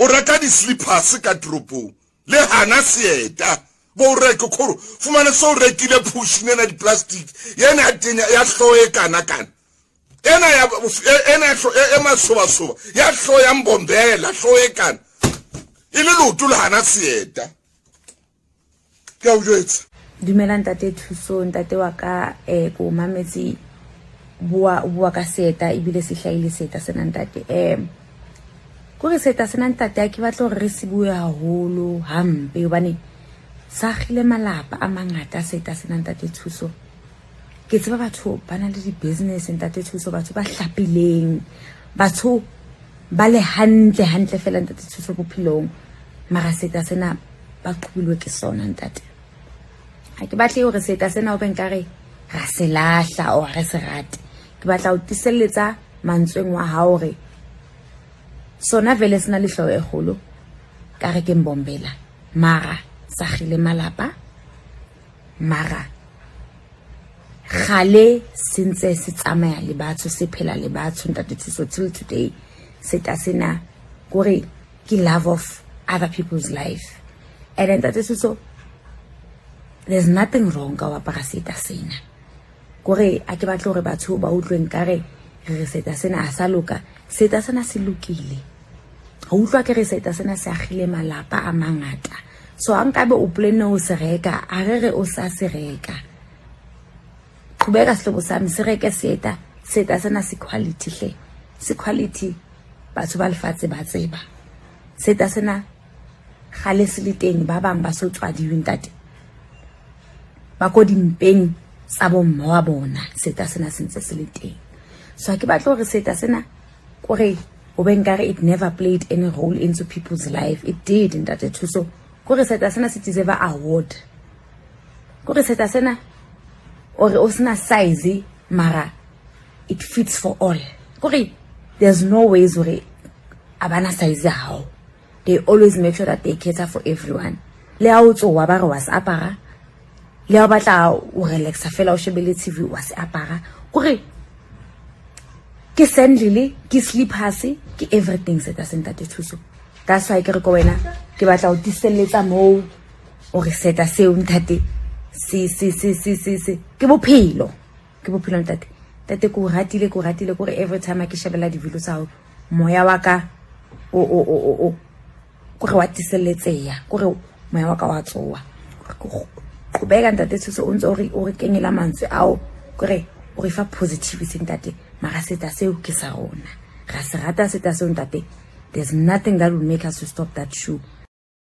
O reka di-slippers ka toropong le hana seeta bo o reke kgore fumane se o rekile phushine ena di-plastic ena ya tenya ya hloho e kana-kana ena ya ena e masobasoba ya hloho ya mbombela hloho e kana e le leoto le hana seeta. Ke a o jwetsa. Dumela ntate Thuso, ntate wa ka, ko mametse bua bua ka seeta ebile se hlahile seeta sena ntate. Kore seeta sena ntate a ke batla hore re se bue haholo hampe hobane sa agile malapa a mangata seeta sena ntate Thuso. Ke tseba batho ba na le di-business ntate Thuso, batho ba hlapileng, batho ba le hantle hantle fela ntate Thuso bophelong, mara seeta sena ba qhubilwe ke sona ntate. Ha ke batle hore seeta sena o be nkare ra se lahla or re se rate. Ke batla ho tiselletsa mantsweng wa hao hore sona vele se na le hlooho e kgolo ka re ke mbombela, mara sa gile malapa, mara gale se ntse se tsamaya le batho, se phela le batho ntate Thuso till today. Seta sena kore ke love of other people's life, and ntate Thuso, there's nothing wrong ka ho apara seta sena. Kore a ke batle hore batho ba utlwe nkare re re seta sena a sa loka. Seta sena se lokile. Ho utlwa ke re seta sena se agile malapa a mangata. So ha nkabe o planne ho se reka, a re re o sa se reka, qhubeka sehlobo sami, se reke seeta. Seeta sena se quality hle, se quality, batho ba lefatshe ba tseba seeta sena gale se le teng. Ba bang ba so tswadiwe ntate, ba ko dimpeng tsa bomma wa bona, seeta sena se ntse se le teng. So ha ke batle hore seeta sena kore o be nkare it never played any role into people's life. It did ntate Thuso. Kore seeta sena se deserve award. Kore seeta sena ore o sena size, mara it fits for all. Kore there's no ways hore a bana size ya hao. They always make sure that they cater for everyone. Le ha o tsowa ba re wa se apara, le ha o batla o relaxa fela o shebele TV wa se apara. Kore ke sandal, ke slippers, ke everything seta se ntate Thuso. That's why ke re ko wena ke batla ho tiselletsa moo o re seta seo ntate se se se se se se ke bophelo, ke bophelo ntate. Ntate, ke o ratile, ke o ratile. Kore every time a ke shebella di-video tsa hao, moya wa ka o o o o o kore wa tiselletseya, kore moya wa ka wa tsoa. Qhubeka ntate Thuso, o ntse o re kenyela mantswe ao, kore o re fa positivity ntate. Mara seta seo ke sa rona, ra se rata seta seo ntate. There's nothing that will make us to stop that shoe.